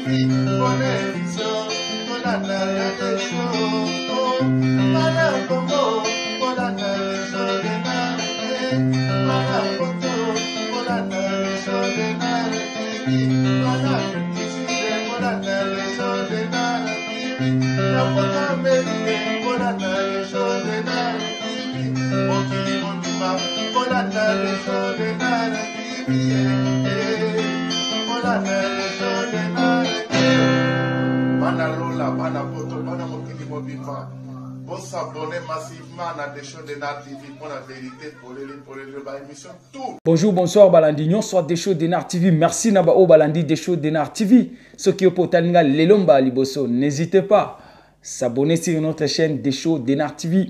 TV bonne émission tolanda ya desho bana Congo bolanda desho Denard bana poto bolanda desho Denard TV bana Afrique bolanda desho Denard TV na poto Amerique bolanda desho Denard TV mokili mobimba bolanda desho Denard TV bolanda desho Denard. Bana lola, bana poto, bana mokili mobimba, bosabone massivement na Desho Denard TV mpona vérité polele polele, baémission tout. Bonjour, bonsoir balandi nyonso Desho Denard TV. Merci na baoyo balandi Desho Denard TV. Soki yo mpo otali nga lelo mbala liboso, n'hésitez pas s'abonner sur notre chaîne Desho Denard TV.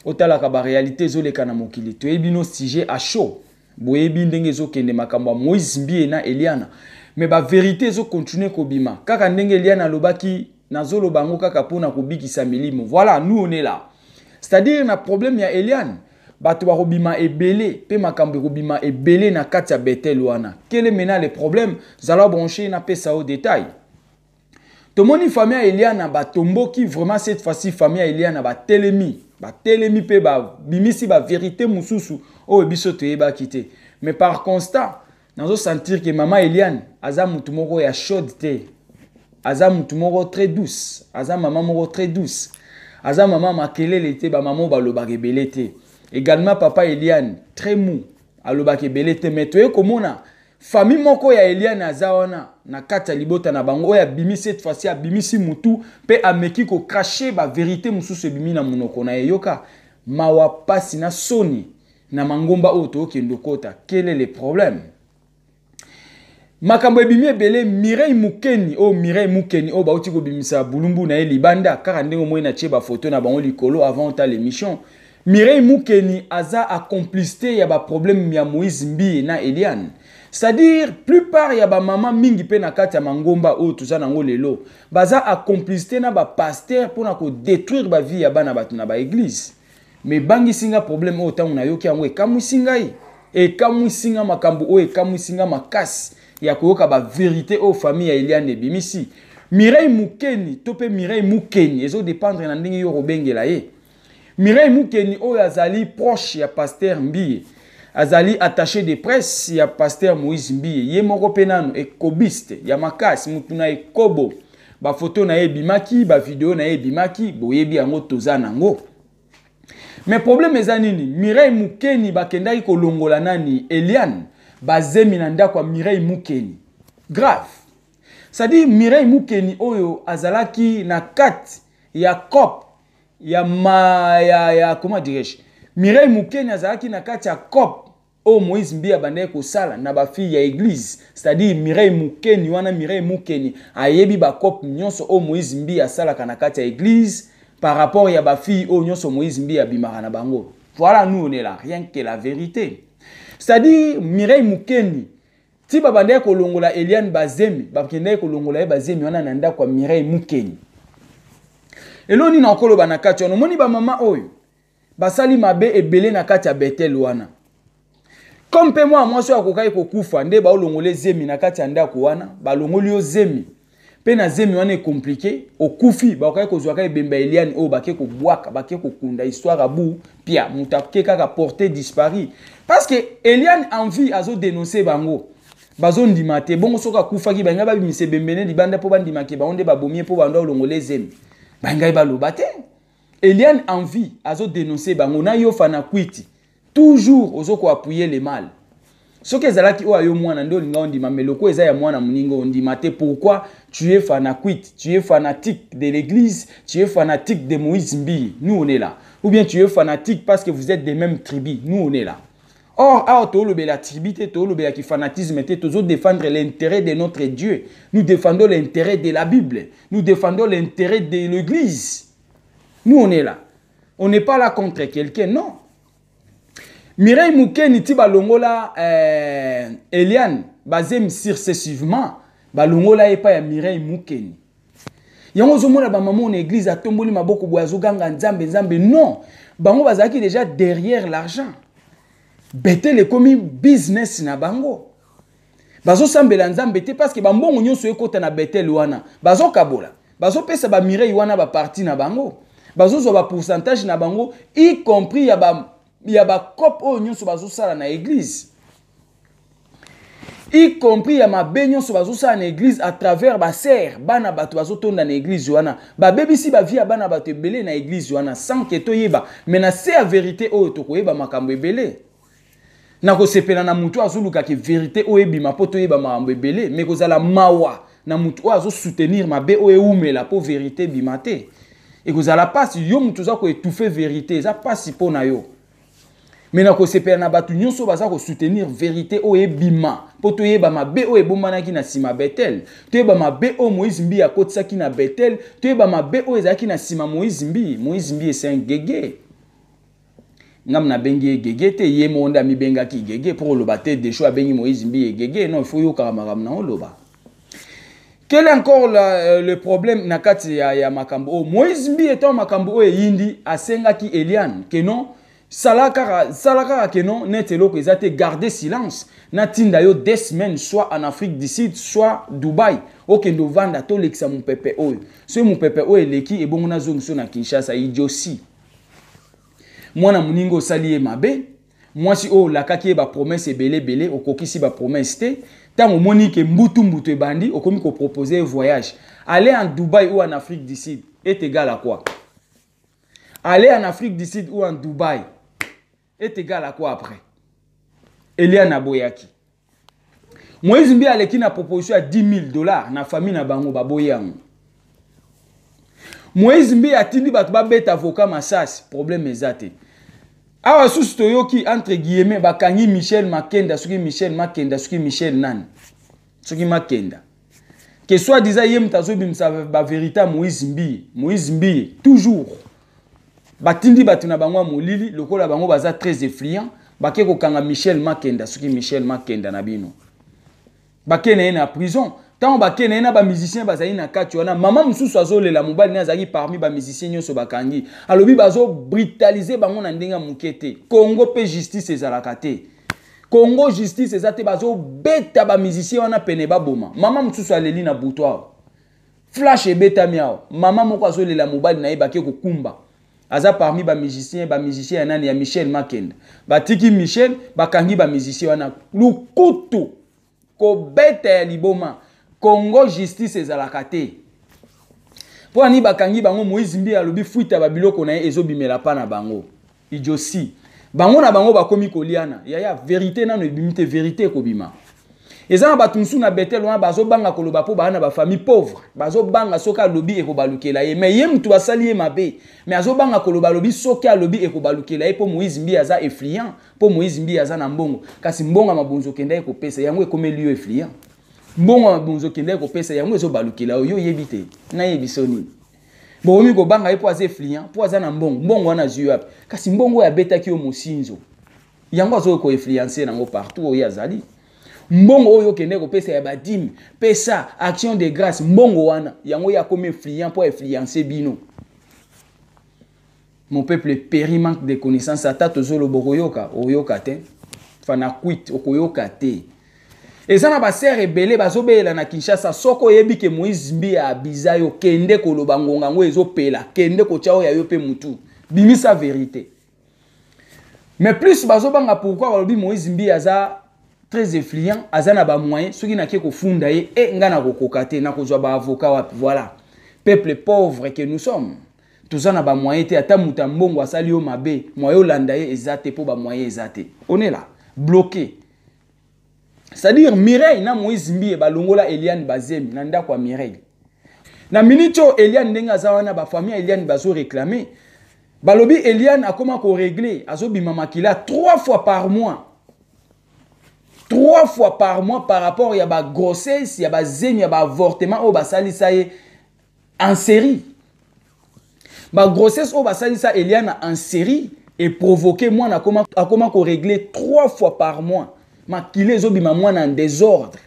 Otalaka baréalité ezoleka na mokili. Toyebi no sujet à chaud, boyebi ndenge ezokende, makambo ya Moïse Mbiye na Eliana, mais bavérité ezocontinue kobima kaka ndenge Eliana alobaki. Nazoloba yango kaka mpona kobikisa milimo. Voilà, nous on est là, c'est-à-dire na problème ya Eliane, bato bakobima ebele mpe makambo ekobima ebele na kati ya Betel wana. Quel est maintenant le problème? Zala branché, napesa yo détail. Tomoni famille ya Eliana batomboki vraiment. Cette fois-ci, famille ya Eliana batelemi, batelemi mpe babimisi bavérité mosusu oyo biso toyebaki te. Mais par constat, nazosentir ke mama Eliane aza mutu moko ya chaude te, aza mutu moko très douce, aza mama moko très douce, aza mama makelele te, bamama oyo balobaka ebele te. Également papa Eliane, très mou, alobaka ebele te. Mais toye komona famille moko ya Eliane aza wana na kati ya libota na bango oyo abimi cette fois-ci, abimisi mutu mpe ameki kocracher bavérité mosusu ebimi na monoko na ye. Yoka mawa, pasi na soni na mangomba oyo tookende okota. Quel est le problème? Makambo ebimi ebele. Mireille Mukeni oyo, Mireille Mukeni oyo bauti kobimisa bulumbu na ye libanda, kaka ndenge omoi na tie bafoto na bango likolo avant otala émission. Mireille Mukeni aza acomplicité ya baproblème ya Moïse Mbiye na Eliane, c'est-à-dire plupart ya bamama mingi mpe na kati ya mangomba oyo toza nango lelo baza acomplicité na bapasteur mpona kodétruire bavie ya bana bato na baéglise. Mais ebangisi nga problème oyo. Ntango nayoki yango, ekamwisi ngai, ekamwisi nga makambo oyo, ekamwisi nga makasi ya koyoka bavérité oyo famille ya Eliane ebimisi. Mireille Mukeni to mpe Mireille Mukeni, ezodépendre na ndenge yo kobengela ye. Mireille Mukeni oyo azali proche ya pasteur Mbiye, azali attaché de presse ya pasteur Moïse Mbiye, ye moko mpe nano ekobiste ya makasi, mutu na ekobo. Bafoto na ye ebimaki, bavideo na ye ebimaki, boyebi yango, toza nango. Mais problème eza nini? Mireille Mukeni, bakendaki kolongola nani, Eliane, bazemi na ndako ya Mireille Mukeni. Grave, c'est-à-dire Mireille Mukeni oyo azalaki na kati ya cop ya ma ya comment dirais-je, Mireille Mukeni azalaki na kati ya cop oyo Moïse Mbiye abandaki kosala na bafille ya église. C'est-à-dire Mireille Mukeni wana, Mireille Mukeni ayebi bacop nyonso oyo Moïse Mbiye asalaka na kati ya église par rapport ya bafille oyo nyonso Moïse Mbiye abimaka na bango. Voilà, nous on est là, rien que la vérité. C'est-à-dire Mireille Mukeni, ti babandaki kolongola Eliane bazemi, bakendaki kolongola ye bazemi wana na ndako ya Mireille Mukeni. Eloko nini nakoloba na kati wana? Omoni bamama oyo basali mabe ebele na kati ya Betel wana. Comme mpe mwana mwasi oyo akokaki kokufa nde baolongola zemi na kati ya ndako wana, balongoli yo zemi mpe na zemi wana ecompliquer, okufi. Bakokaki kozwaka ebembe ya Eliane oyo bake kobwaka, bake kokunda, histoire abu pia moto ake kaka porté disparu, parce que Eliane en vie azodénonce bango, bazondima te. Bongo soki akufaki, bangai babimisa ebembe ne libanda mpo bandimaki bango nde babomi ye mpo bando olongola ezemi, bangai baloba te. Eliane en vie azodénonce bango. Na yo fana kwiti, toujours ozokoappuyer le mal. Soki ezalaki oyo ayo mwana nde olinga ondima, mais loko eza ya mwana moninga, ondima te. Pourquoi? Tu es fanakwite, tu es fanatique de l'église, tu es fanatique de Moïse Mbiye. Nous on est là. Ou bien tu es fanatique parce que vous êtes des mêmes tribus. Nous on est là. Or awa tolobela tribu te, tolobelaki fanatisme te. Tozodéfendre l'intérêt de notre Dieu, nous défendons l'intérêt de la Bible, nous défendons l'intérêt de l'église. Nous on est là, on n'est pas là contre quelqu'un, non. Mireille Mukeni, ti balongola Eliane bazemi successivement, balongola epai ya Mireille Mukeni. Yango ozomona bamama na église atomboli maboko boye, azoganga Nzambe, Nzambe. Non, bango bazalaki déjà derrière l'argent. Betel ekomi business na bango. Bazosambela Nzambe te, parce que bambongo nyonso ekota na Betel wana, bazokabola, bazopesa baMireille wana baparti na bango, bazozwa bapourcentage na bango, y compris ya bacope oyo nyonso bazosala na église, y compris ya mabe nyonso bazosala na église à travers basœurs. Bana bato bazotonda na église wana, babebisi bavie ya bana bato ebele na église wana sans que toyeba. Mais na se ya vérité oyo, tokoyeba makambo ebele. Nakosepela na motu azolukaka vérité oyo ebima mpo toyeba makambo ebele, mais kozala mawa na motu oyo azosoutenir mabe oyo ewumela mpo vérité ebima te. Ekozala mpasi. Yo motu oza koétouffer vérité, eza mpasi mpo na yo. Mais nakosepela na bato nyonso baza kosoutenir vérité oyo ebima mpo toyeba mabe oyo ebombanaki na nsima Betel, toyeba mabe oyo Moïse Mbiye akotisaki na Betel, toyeba mabe oyo ezalaki na nsima Moïse Mbiye. Moïse Mbiye, c'est un gege. Ngam nabengi ye gege te, ye moko nde amibengaki gege. Mpo koloba te Desho abengi Moïse Mbiye gege, non, il faut yokaka makambo na oloba. Quel est encore le problème na kati ya makambo oyo? Moïse Mbiye, ntango makambo oyo eyindi, asengaki Eliane ke non, sala kaka, sala kaka ke non, neti eloko eza te, garde silence, natinda yo 2 semaines, soit en Afrique du Sud, soit Dubai, okende ovanda, tolekisa mopepe oyo. Soki mopepe oyo eleki, ebongo nazongisa na Kinshasa. Idiotie. Mwana moninga osali ye mabe, mwasi oyo olakaki ye bapromesse ebele ebele, okokisi bapromesse te. Ntango omoni ke mbutu mbutu ebandi, okomi kopropose voyage, aller en Dubai ou en Afrique du Sud est égal à quoi? Aller en Afrique du Sud ou en Dubaï est égal à quoi après? Eliane aboyaki. Moïse Mbiye aleki na proposition ya 10 000 $ na famille na bango, baboyi yango. Moïse Mbiye atindi bato babeta avocat masasi, problème eza te. Awa susu toyoki, entre guillemets, bakangi Michel Makenda, soki Michel Makenda, soki Michel nani, soki Makenda, ke soit disant ye moto azobimisa bavérité ya Moïse Mbiye. Moïse Mbiye toujours batindi bato na bango ya molili, lokola bango baza très influent, bake kokanga Michel Makenda, soki Michel Makenda na bino, bake na ye na prison. Ntango bake na ye na bamusicien bazali na kati wana, mama mosusu azolela, mobali ne azalaki parmi bamusicien nyonso bakangi. Alobi bazobrutaliser bango na ndenge ya moke te. Congo mpe justice ezalaka te. Congo justice eza te. Bazobeta bamusicien wana pene baboma. Mama mosusu aleli na butu awa, flash ebetami awa, mama moko azolela mobali na ye, bake kokumba, aza parmi bamusicien ya nani, ya Michel Makenda. Batiki Michel, bakangi bamusicien wana, lukutu, kobeta ya liboma. Congo justice ezalaka te. Mpo ani bakangi bango? Moïse Mbiye alobi fuite ya babiloko na ye ezobimela mpa na bango. Idiotie. Bango na bango bakomi koliana. Yaya, vérité nano ebimi te, vérité ekobima. Eza na bato mosusu na Betel wana bazobanga koloba mpo baa na bafamille pauvre, bazobanga soki alobi ekobalukela ye. Mais ye motu asali ye mabe, mais azobanga koloba, alobi soki alobi ekobalukela ye, mpo Moïse Mbiye aza influent, mpo Moïse Mbiye aza na mbongo. Kasi mbongo ya mabonzo okenda ye kopesa yango, ekomeli yo influent. Mbongo ya mabonzo okenda ye kopesa yango, ezobalukela yo, yo oyebi te. Nayebi so nini? Bokomi kobanga ye mpo aza influent, mpo aza na mbongo. Mbongo wana azwi wapi? Kasi mbongo oyo abetaki yo mosinzo, yango azoki koinfluencer nango partout oyo azali. Mbongo oyo okende kopesa ya badîmes, pesa action de grâce, mbongo wana yango ye akomi influent mpo influence bino. Mon peuple périt manque de connaissance. Ata tozoloba, okoyoka, oyoka te. Fana kwit, okoyoka te. Eza na basœurs ebele bazobeyela na Kinshasa. Soki oyebi ke Moïse Mbiye abiza yo, kende koloba. Ngonga yango ezopela, kende kotya oyo ya yo mpe mutu, bimisa vérité. Mais plus bazobanga. Pourquoi? Balobi Moïse Mbiye aza très influent, aza na bamoyen. Soki nake kofunda ye, e ngai nakokoka te, nakozwa baavocat wapi? Voilà, peuple pauvre que nous sommes, toza na bamoyen te. Ata moto ya mbongo asali yo mabe, moyen olanda ye eza te, mpo bamoyen eza te. On est là bloqué. C'est-à-dire Mireille na Moïse Mbiye balongola Eliane bazemi na ndako ya Mireille. Na minute oyo, Eliane ndenge aza wana, bafamille ya Eliane bazoréclamer, balobi Eliane akoma korégler, azobima makila trois fois par mois, trois fois par mois, par rapport ya bagrossesse, ya bazemi, ya baavortement oyo basalisa ye en série. Bagrossesse oyo basalisa Eliane en série eprovoquer mwana akoma korégler trois fois par mois, makila ezobima, mwana en désordre,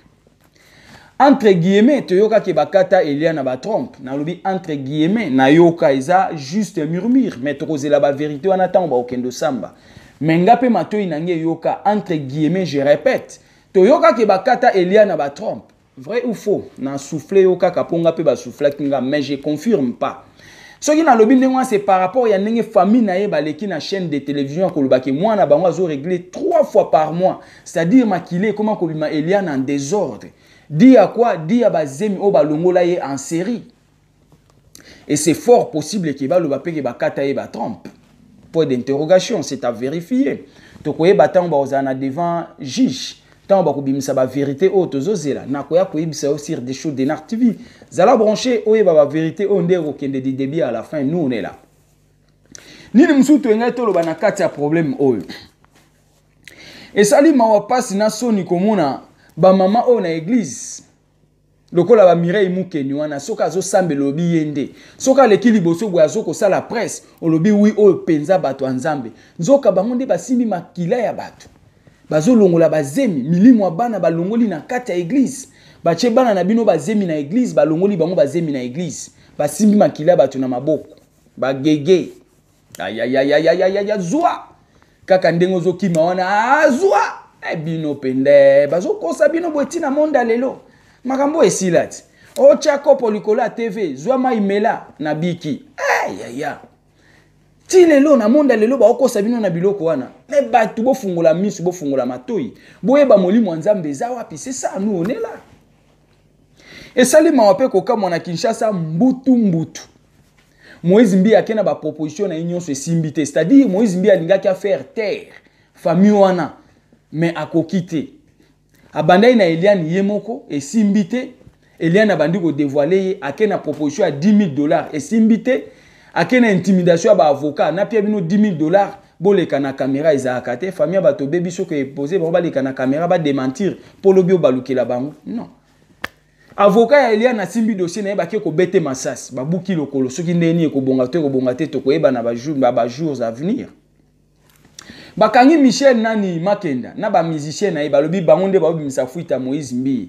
entre guillemets. Toyokaki bakata Eliane na batrompe. Nalobi entre guillemets, nayoka, eza juste murmure, mais tokozela bavérité wana ntango bakokende osamba. Mais nga mpe matoi na ngai eyoka, entre guillemets, je répète. Toyokaki bakata Eliane na batrompe. Vrai ou faux? Na souffle yo kaka mpo nga mpe basoufflaki nga, mais je confirme pas. Soki nalobi ndenge wana, c'est par rapport ya ndenge famille na ye baleki na chaîne de télévision ya kolobaki mwana bango azorégler trois fois par mois, c'est-à-dire makili ekoma kobima Eliane en désordre. Di ya quoi? Di ya bazemi oyo balongola ye en série. Et c'est fort possible ke baloba mpe ke bakata ye batrompe. Point d'interrogation, c'est à vérifier. Tokoyeba ntango bakozala na devant juge, ntango bakobimisa bavérité oyo tozozela. Nakoya koyebisa yo sur Des Show Denar TV. Zala branché, oyeba bavérité oyo nde ekokende du début à la fin. Nous, on est là. Nini mosusu toyengai toloba na kati ya problème oyo? Esali mawa, mpasi na soni komona bamama oyo na église lokola baMireille Mukeni wana. Soki azosambela, olobi ye nde. Soki aleki liboso boye, azokosala presse, olobi wi oyo mpenza bato ya Nzambe. Nzoka bango nde basimbi makila ya bato, bazolongola bazemi, milimo ya bana balongoli na kati ya église. Batie bana na bino bazemi na église, balongoli bango bazemi na église, basimbi makila ya bato na maboko, bagege. Ayayayayayaya, zwa kaka ndenge ozokima wana, azwa e bino pende bazokosa bino boye. Ntina monde ya lelo, makambo esila ti otya kopo likolo ya TV, zwa mai mela na biki. Ayaya, ti lelo na monde ya lelo baokosa bino na biloko wana. Me bato, bofungola miso, bofungola matoi, boyeba molimo ya Nzambe eza wapi. C'est ça, nous on est là. Esali mawa mpe kokamwa na Kinshasa, mbutu mbutu Moïse Mbiye ake na baproposition na ye nyonso, esimbi te. C'est-à-dire Moïse Mbiye alingaki afaire taire famille wana, mais akoki te. Abandaki na Eliane ye moko, esimbi te. Eliane abandi kodévoiler ye, ake na proposition ya 10 000 $, esimbi te. Ake na intimidation ya baavocat, napia bino 10 000 $, boleka na caméra. Ezalaka te. Famille ya bato obebi, soki epose bango baleka na caméra badémentir mpo lobi oyo balukela bango. Non, avocat ya Eliane asimbi dossier na ye, bake kobete masasi, babuki lokolo. Soki ndenge nini ekobonga to ekobonga te, tokoyeba na bajours à venir. Bakangi Michel nani Makenda na bamusicien na ye, balobi bango nde baobimisa fuite ya Moïse Mbiye.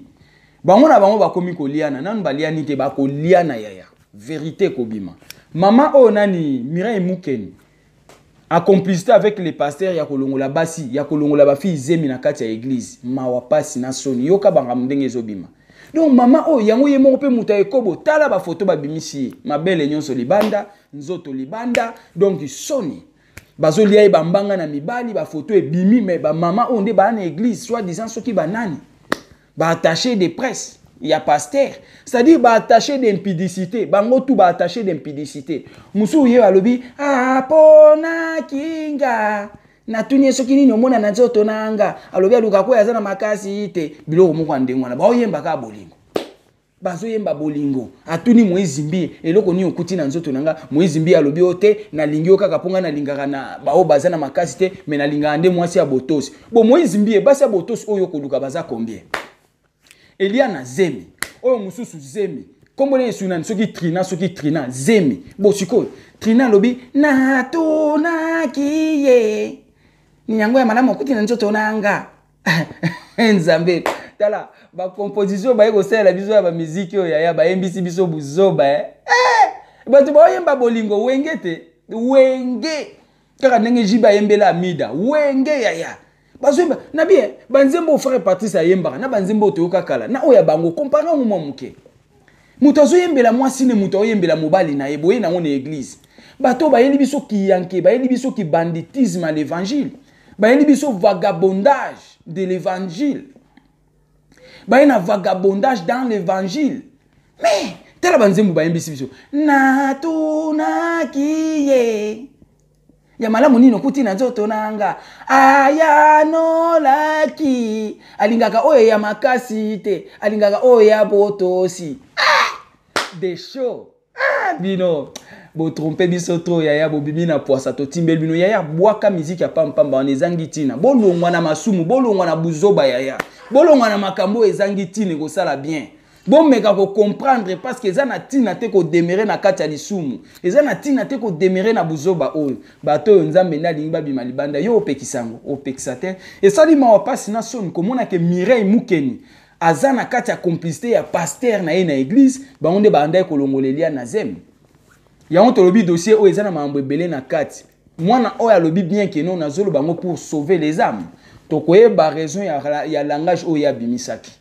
Bango na bango bakomi koliana. Nanu baliani te, bakoliana yaya, vérité ekobima. Mama oyo nani, Mireille Mukeni, en complicité avec les pasteurs ya kolongola basi, ya kolongola bafille zemi na kati ya église. Mawa, pasi na soni. Yoka bangambo ndenge ezobima. Donc mama oyo yango ye moko mpe moto ya ekobo. Tala bafoto babimisi ye, mabele nyonso libanda, nzoto libanda. Donc soni, bazolia ye bambanga na mibali, bafoto ebimi. Me bamama oyo nde baa na église, soit disant soki banani, baattaché de presse ya pasteur, c'est-à-dire baattaché d'impudicité, bango tu baattaché d'impudicité. Mosusu ye alobi aponaki nga, natuni ye soki nini omona na nzoto na nga, alobi aluka koyo aza na makasi te. Biloko moko ya ndenge wana, baoyemba kaka bolingo, bazoyemba bolingo. Atuni Moïse Mbiye, eloko nini okuti na nzoto na nga? Moïse Mbiye alobi oyo te, nalingi yo kaka mpo ngai nalingaka na baoyo baza na makasi te, me nalingaka nde mwasi ya botosi. Bo Moïse Mbiye, basi ya botosi oyo okoluka baza combien? Eliana zemi, oyo mosusu zemi, nkombo na yesu nani, soki Trina, soki Trina zemi. Bo sikoyo Trina alobi natunaki ye ni yango ya malamu okuti na nzoto na nga. Nzambe, tala bacomposition baye kosalela biso ya bamiziki oyo yaya, bayembisi biso buzoba, eh? Eh! Bato baoyemba bolingo, wenge te, wenge kaka ndenge jibe ayembela Amida, wenge yaya. Bazoyemba na bien banzembo oyo frère Patrice ayembaka na banzembo oyo toyoka kala na oyo ya bango. Compare yango mwa moke. Moto azoyembela mwasi ne, moto azoyembela mobali na ye, boye nango na église. Bato oyo bayeli biso kiyanke, bayeli biso kibanditisme à l'évangile, bayeli biso vagabondage de l'évangile, baye na vagabondage dans l'évangile. Mais tala banzembo bayembisi biso, natunaki ye ya malamu nini okuti na nzoto na nga, ayanolaki alingaka oyo ya makasi te, alingaka oyo ya botosi. Ah! Des show, ah, bino botrompe biso trop yaya, bobimi na poisa, totimbeli bino yaya. Bwaka miziki ya pampamba wana, ezangi ntina. Bolongwa na masumu, bolongwa na buzoba yaya, bolongwa na makambo oyo ezangi ntina. Ekosala bien bomeka kocomprendre, parce que eza na ntina te kodemeurer na kati ya lisumu, eza na ntina te kodemeurer na buzoba oyo. Bato oyo Nzambe nde alingi babima libanda, yo opekisa yango, opekisa te. Esali mawa, mpasi na soni komona ke Mireille Mukeni aza na kati ya complicité ya pasteur na ye na église. Bango nde bandaki kolongola Elia na zemi. Yango tolobi dossier oyo eza na makambo ebele na kati. Mwana oyo alobi bien ke non, nazoloba yango pour sauver les âmes. Tokoyeba raison ya langage oyo ye abimisaki.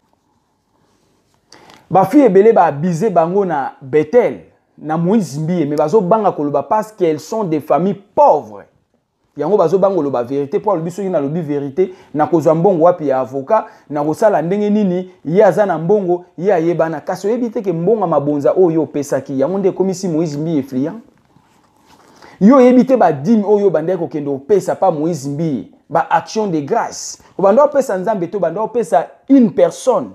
Bafille ebele baabize bango na Bethel na Moïse Mbiye, mais bazobanga koloba parce qu'elles sont des familles pauvres. Yango bazobanga koloba vérité, mpo alobi soki nalobi vérité, nakozwa mbongo wapi ya avocat, nakosala ndenge nini? Ye aza na mbongo, ye ayebana. Kasi oyebi te ke mbongo ya mabonza oyo opesaki, yango nde ekomisi Moïse Mbiye influent. Yo oyebi te badîmes oyo obandaki kokende opesa pa Moïse Mbiye, baaction de grâce obanda opesa Nzambe te, obanda opesa une personne,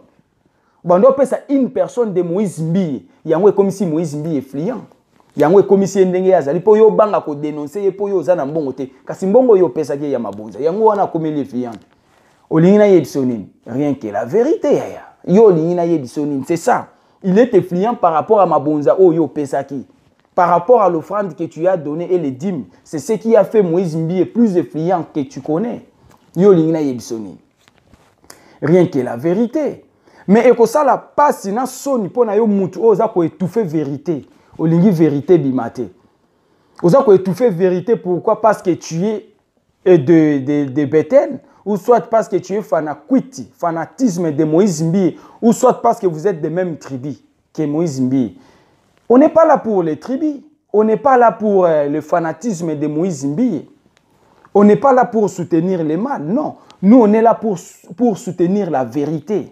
obanda opesa une personne de Moïse Mbiye. Yango ekomisi Moïse Mbiye influent, yango ekomisi ye ndenge ye azali, mpo yo obanga kodénoncer ye, mpo yo oza na mbongo te. Kasi mbongo oyo opesaki ye ya mabonza, yango wana akomeli influent. Olingi nayebi so nini? Rien que la vérité, yaya. Yo olingi nayebi so nini? C'est ça, il est influent par rapport à mabonza oyo opesaki, par rapport à l'offrande que tu as donnée et les dîmes. C'est ce qui a fait Moïse Mbiye plus influent que tu connais. Yo olingi nayebi so nini? Rien que la vérité. Mais ekosala pasi na soni mpo na yo mutu oyo oza koétouffer vérité. Olingi vérité bima te, oza koétouffer vérité. Pourquoi? Parce que tu es de Bethel, ou soit parce que tu es fanakwiti, fanatisme de Moïse Mbiye, ou soit parce que vous êtes de même tribu que Moïse Mbiye. On n'est pas là pour les tribus, on n'est pas là pour le fanatisme de Moïse Mbiye, on n'est pas là pour soutenir les mal. Non, nous, on est là pour soutenir la vérité.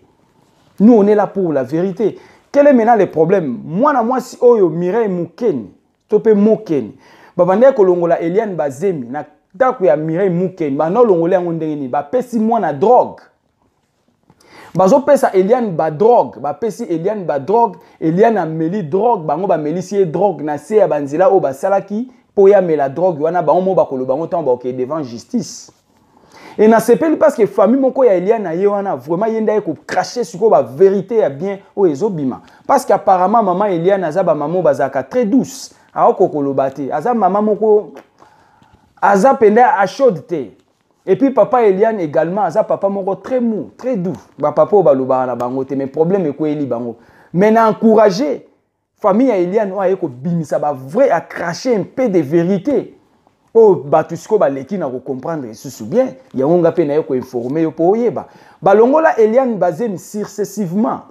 Nous, on est là pour la vérité. Quel est maintenant le problème? Mwana mwasi oyo Mireille Mukeni to mpe Mokeni, babandaki kolongola Eliane bazemi na ndako ya Mireille Mukeni. Banda olongola yango ndenge nini? Bapesi mwana drogue, bazopesa Eliane badrogue, bapesi Eliane badrogue. Eliane ameli drogue, bango bamelisi ye drogue na se ya banzela oyo basalaki mpo ye amela drogue wana. Bango mo bakoloba yango ntango bakokende devant justice. E nasepeli parce que famille moko ya Eliane na ye wana, vraiment ye nde aye kocracher sikoyo bavérité ya bien oyo ezobima, parce que apparemment mama Eliane aza bamama oyo bazalaka très douce, aokoka koloba te, aza mama moko aza mpenza achaude te. Et puis papa Eliane également aza papa moko très mou, très doux, bapapa oyo balobaka na bango te. Mais problème ekweyeli bango. Mais na encourager famille ya Eliane oyo aye kobimisa bavrai, acracher un peu de vérité oyo bato sikoyo baleki na kocomprendre lisusu bien. Yango nga mpe naye koinformer yo mpo oyeba. Balongola Eliane bazemi successivement,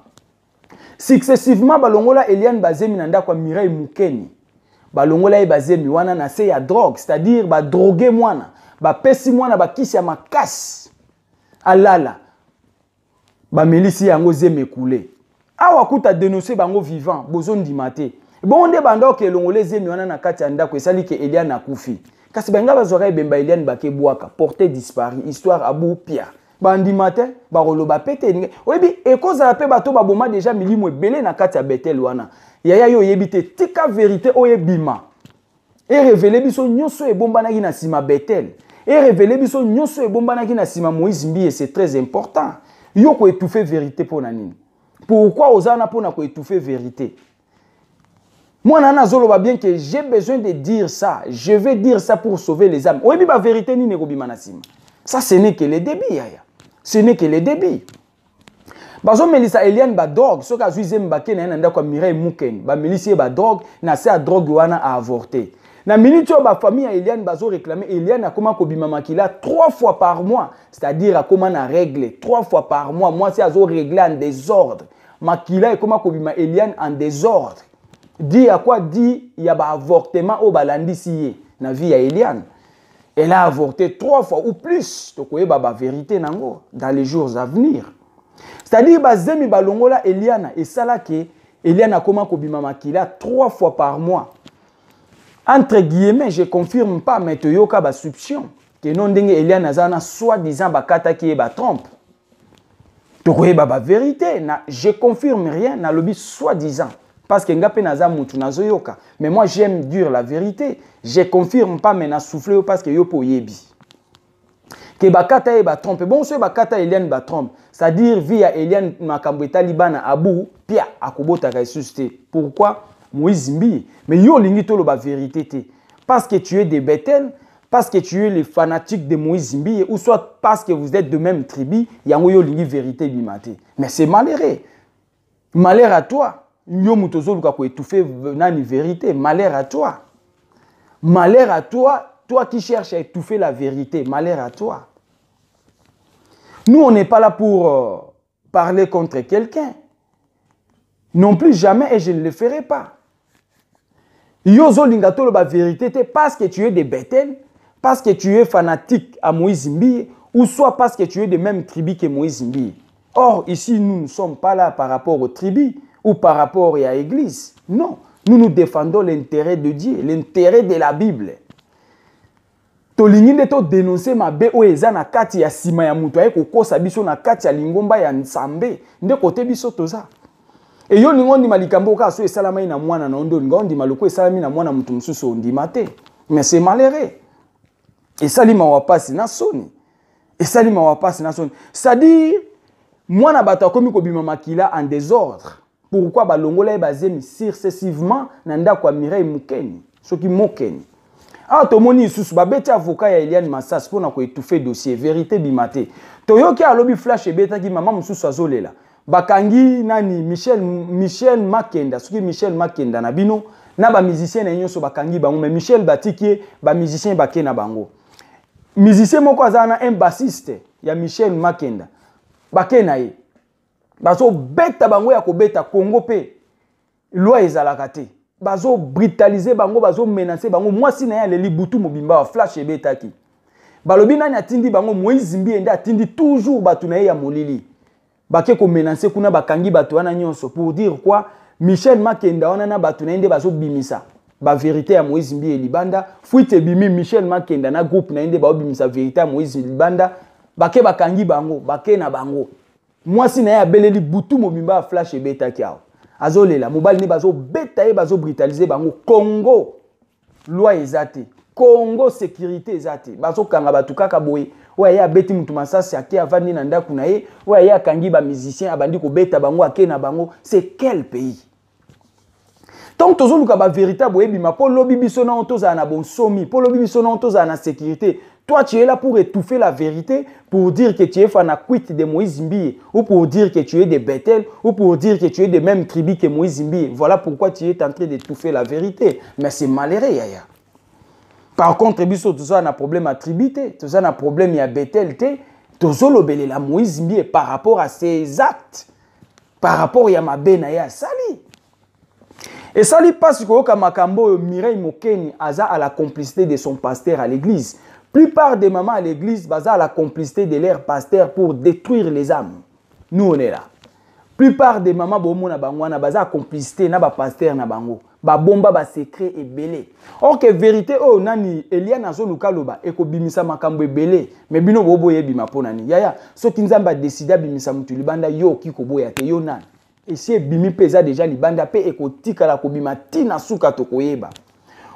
successivement balongola Eliane bazemi na ndako ya Mireille Mukeni. Balongola ye bazemi wana na se ya drogue, c'est-à-dire badroguer mwana, bapesi mwana bakisi ya makasi alala, bamelisi yango zemi ekule. Awa kuta dénonce bango vivant, bozondima te. Bongo nde banda oke elongola ezemi wana na kati ya ndako, esali ke Eliane akufi. Kasi balinga bazwaka ebemba Eliane, bakebwaka, porté disparu, histoire abu pia. Bandima te, bakoloba pe te. Oyebi, ekozala mpe bato baboma déjà milimo ebele na kati ya Betel wana. Yaya, yo oyebi te. Tika vérité oyo ebima, erévéler biso nyonso ebombanaki na nsima Betel, erévéler biso nyonso ebombanaki na nsima Moïse Mbiye. C'est très important. Yo koétouffer vérité mpo na nini? Pourquoi oza wana mpona koétouffer vérité? Mwana wana azoloba bien que j'ai besoin de dire ça, je vais dire ça pour sauver les âmes. Oyebi bavérité nini ekobima na nsima? Ça, ce n'est que le début, yaya, ce n'est que le début. Bazomelisa Eliane badrogue. Soki azwi zemi, bake na ye na ndako ya Mireille Mukeni, bamelisi ye badrogue. Na se ya drogue wana, aavorter. Na minute oyo, bafamille ya Eliane bazoréclamer. Eliane akóma kobima makila trois fois par mois, c'est-à-dire akóma na règle trois fois par mois. Mwasi azorégler en désordre, makila ekóma kobima Eliane en désordre. Dû à quoi? Dû ya baavortement oyo balandisi ye na vie ya Eliane. Elle a avorté trois fois ou plus. Tokoyeba bavérité nango dans les jours à venir. C'est-à-dire bazemi balongola Eliana esalaki Eliane akóma kobima makila trois fois par mois, entre guillemets. Je confirme pas, mais toyoka basoupçon ke no ndenge Eliane aza wana, soi-disant bakataki ye batrompe. Tokoyeba bavérité na. Je confirme rien, nalobi soi-disant parce que nga mpe naza mutu nazoyoka. Mais moi, j'aime dire la vérité. Je confirme pas, mais nasouffle yo parce que yo mpo oyebi ke bakata ye batrompe. Bon, soki bakata Eliane batrompe, c'est-à-dire vie ya Eliane, makambo etali bana, abu pia, akobotaka lisusu te. Pourquoi Moïse Mbiye? Mais yo olingi toloba vérité te parce que tu es de Bethel, parce que tu es le fanatique de Moïse Mbiye, ou soit parce que vous êtes de même tribu. Yango yo olingi vérité ebima te. Mais c'est malheureux, malheur à toi. Yo moto ozoluka koétouffer nani vérité, malheur à toi, malheur à toi, toi qui cherches à étouffer la vérité, malheur à toi. Nous, on n'est pas là pour parler contre quelqu'un. Non plus jamais et je ne le ferai pas. Yo ozolinga toloba vérité te parce que tu es de Bethel, parce que tu es fanatique à Moïse Mbiye, ou soit parce que tu es de même tribu que Moïse Mbiye. Or, ici, nous ne sommes pas là par rapport aux tribus ou par rapport à l'église. Non, nous nous défendons l'intérêt de Dieu, l'intérêt de la Bible. Tolingi nde todénoncer mabe oyo eza na kati ya nsima ya moto aye kokosa biso na kati ya lingomba ya Nzambe. Nde kote biso toza e yo olingi ondima likambo kaka so esalamai na mwana na yo nde olinga ondima, loko esalami na mwana moto mosusu ondima te. Mais c'est malheureux, esali mawa pasi na soni, esali mawa pasi na soni. C'est-à-dire mwana bato akomi kobima makila en désordre. Pourquoi balongola ye bazemi successivement na ndako ya Mireille Mokeni? Soki Mokeni awa, tomoni lisusu babeti avocat ya Eliane Masas mpona koétouffer dossier, vérité bima te. Toyoki alobi flash ebetaki, mama mosusu azolela, bakangi nani, Michel Makenda, soki Michel Makenda na bino na bamusicien na ye nyonso bakangi bango. Mais Michel batiki ye, bamusicien bake na bango. Musicien moko aza wana, un bassiste ya Michel Makenda, bake na ye, bazobeta bango ya kobeta. Congo mpe loi ezalaka te, bazobrutaliser bango, bazomenacer bango. Mwasi na ye aleli butu mobimba wa flash ebetaki. Balobi nani atindi bango? Moïse Mbiye nde atindi toujours bato na ye ya molili, bake komenacer kuna, bakangi bato wana nyonso. Pour dire quoi? Michel Makenda wana na bato na ye nde bazobimisa bavérité ya Moïse Mbiye libanda. Fuite ebimi, Michel Makenda na groupe na ye nde baobimisa vérité ya Moïse libanda. Bake bakangi bango, bake na bango. Mwasi na ye abeleli butu mobimba ya flash ebetaki awa, azolela mobali nde bazobeta ye, bazobrutaliser bango. Congo loi eza te, Congo sécurité eza te, bazokanga bato kaka boye. Oyo aye abeti mutu masasi, ake avandi na ndako na ye. Oyo aye akangi bamusicien, abandi kobeta bango, ake na bango. C'est quel pays? Donc tozoluka bavérité boyebima mpo lobi biso nao tozala na bonsomi, mpo lobi biso nao tozala na sécurité. Toi, tu es là pour étouffer la vérité, pour dire que tu es fanatique de Moïse Mbiye, ou pour dire que tu es de Bethel, ou pour dire que tu es de même tribu que Moïse Mbiye. Voilà pourquoi tu es en train d'étouffer la vérité. Mais c'est malheureux, yaya. Par contre, biso toza na problème ya tribu te, toza na problème ya Bethel te, tozolobelela Moïse Mbiye par rapport à ses actes, par rapport ya mabe na ye asali. Esali mpasi koyoka makambo oyo. Mireille Mokeni aza à la complicité de son pasteur à l'église. Plupart des mamans à l'église baza à la complicité de leur pasteur pour détruire les âmes. Nous, on est là. Plupart des mamans bomona bango wana baza à complicité na bapasteur na bango, babomba basecret ebele. Or que vérité oyo nani Eliane azoluka aloba ekobimisa makambo ebele, mais bino boboya ebima. Mpo nani, yaya? Soki Nzambe adécider abimisa motu libanda, yo oki koboya te. Yo nani? Esi ebimi mpe eza déjà libanda mpe ekotikala kobima ntina suka tokoyeba.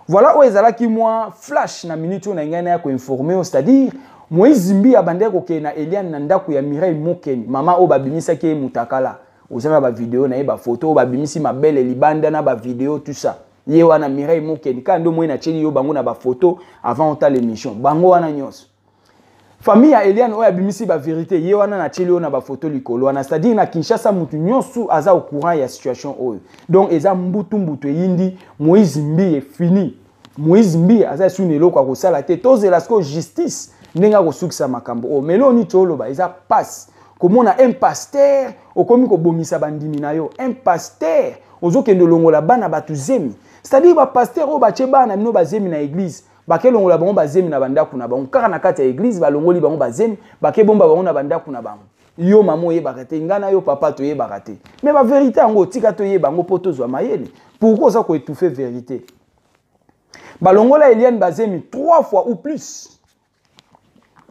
Voilà oyo ezalaki mwa flash na minute oyo na ngai naya koinformer oyo, c'est-à-dire Moïse Mbiye abandaki kokende na Eliane na ndako ya Mireille Mokeni, mama oyo babimisaki ye mutakala. Oza na bavideo na ye, bafoto oyo babimisi mabele libanda na bavideo, tout ça. Ye wana Mireille Mokeni, kaka nde omoi natieli yo bango na bafoto avant otala émission. Bango wana nyonso, famille ya Eliane oyo abimisi bavérité, ye wana natieli oyo na bafoto likolo wana. C'est-à-dire na Kinshasa mutu nyonso aza au courant ya situation oyo. Donc eza mbutu mbutu eyindi. Moïse Mbiye fini, Moïse Mbiye aza esu na eloko akosala te. Tozela sikoyo justice ndenge akosukisa makambo oyo. Melo nini oloba? Eza pasi komona un pasteur okomi kobomisa bandimi na yo, un pasteur ozokende olongola bana bato zemi. C'est-à-dire bapasteur oyo batie bana na bino bazemi na église, bakelongola bango bazemi na bandako na bango. Kaka na kati ya église balongoli bango bazemi, bakebomba bango na bandako na bango. Yo mama oyebaka te, ngai na yo papa toyebaka te. Mais bavérité yango otika toyeba yango mpo tozwa mayele. Pourquoi oza koétouffer vérité? Balongola Eliane bazemi trois fois ou plus,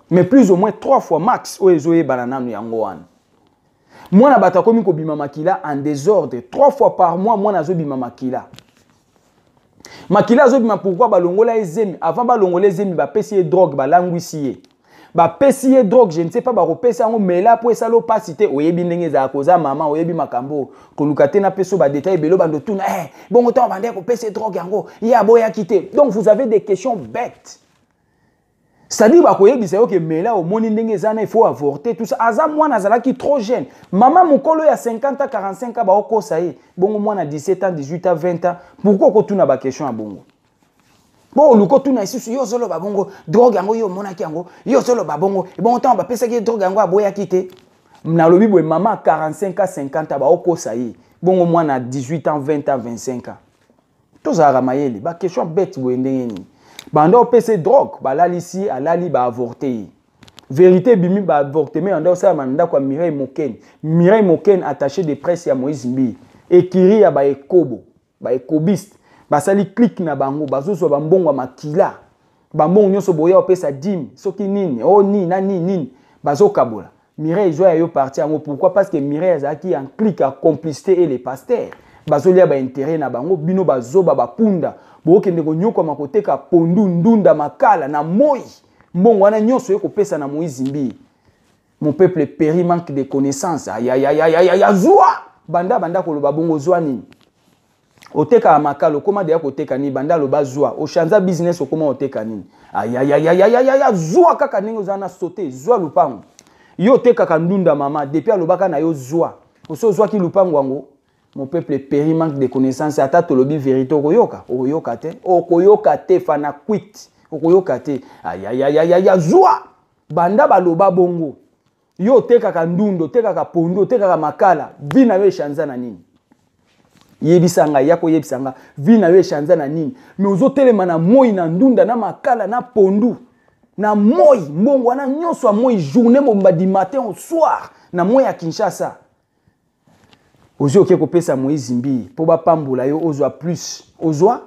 mais plus ou moins trois fois max oyo ezoyebana nanu yango wana. Mwana bato akomi kobima makila en désordre, trois fois par mois mwana azobima makila, makila azobima. Pourquoi balongola ye zemi? Avant balongola ezemi, bapesi ye drogue, balangwisi ye, bapesi ye drogue, je ne sais pas bakopesa yango mela mpo esala opasi te. Oyebi ndenge ezalaka, koza mama, oyebi makambo koluka te. Napesa badétail ebele, bando tuna bongo ntango bandeki kopesa ye drogue yango, ye aboyaki te? Donc vous avez des questions bêtes. C'est-à-dire bakoyebisa yo ke mela, omoni ndenge eza na, il faut avorter, tout ça. Aza mwana, azalaki trop jeune. Mama mokolo ya 50 ans, 45 ans, baokosa ye bongo. Mwana 17 ans, 18 ans, 20 ans, pourquoi okotuna baquestion ya bongo? Mpo oluka otuna lisusu, yo ozoloba bongo drogue yango, yo omonaki yango, yo ozoloba bongo, ebongo ntango bapesaki ye drogue yango aboyaki te? Nalobi boye, mama 45 a 50 baokosa ye bongo, mwana 18 ans, 20 ans, 25 ans. Tozalaka mayele. Baquestion bête boye, ndenge nini banda opesa drogue, balalisi ye, alali, baavorte ye? Vérité ebimi, baavortement yanda osalama na ndako ya Mireille Mokene. Mireille Mokene, attaché de presse ya Moïse Mbiye, ekiri ya baekobo, baekobiste basali clique na bango, bazozwa bambongo ya makila, bambongo nyonso boya opesa dime, soki nini o nini na nini nini, bazokabola. Mireille zwa ya yo parti yango. Pourquoi? Parce que Mireille azalaki en clique ya complicité et les pasteurs bazolia baintérêt na bango. Bino bazoba, bapunda, bookende konyokwama koteka pondu, ndunda, makala na moi, mbongo wana nyonso ekopesa na Moïse Mbiye. Mon peuple périt, manque de connaissance. Ayayayayaya, zwa banda banda koloba bongo, zwa nini? Otekaka makala, okóma deya koteka nini? Banda aloba zwa, ochanza business, okóma oteka nini? Ayayayayaya, zwa kaka ndenge oza na sote, zwa lupango. Yo otekaka ndunda, mama, depuis alobaka na yo zwa, osi ozwaki lupango yango? Mon peuple périt, manque de connaissance. Ata tolobi vérité, okoyoka, okoyoka te, okoyoka te. Fana quit, okoyoka te. Ayayayayaya, zwa banda baloba bongo, yo otekaka ndunda, otekaka pondu, otekaka makala, vie na yo echanza na nini? Yebisa ngai, ya koyebisa nga, vie na yo echanza na nini? Mais ozotelema na moi na ndunda na makala na pondu na moi, mbongo wana nyonso ya moi, journée mobimba, du matin au soir, na moi ya Kinshasa, ozwi, oke kopesa Moïse Mbiye mpo bapambola yo, ozwa plus, ozwa.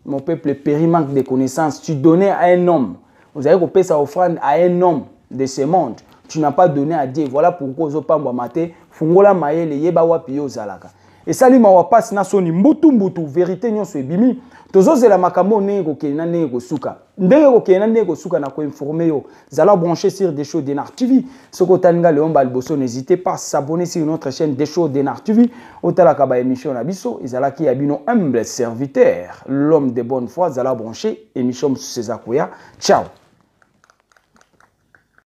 Mon peuple périt, manque de connaissance. Tu donnais à un homme, ozali kopesa offrande à un homme de ce monde, tu n'as pas donné à Dieu. Voilà pourquoi ozopambwama te. Fungola mayele, yeba wapi yo ozalaka. Esali mawa, pasi na soni, mbutu mbutu, vérité nyonso ebimi. Tozozela makambo ndenge kokende na ndenge kosuka, ndenge kokende na ndenge kosuka na koinforme yo. Zala branché sur Desho Denar TV. Soki otali nga leomba liboso, n'hésitez pas à s'abonner sur notre chaîne Desho Denar TV, otalaka baémission na biso. Ezalaki ya bino humble serviteur, l'homme de bonne foi. Zala branché, émission mosusu eza koya. Ciao.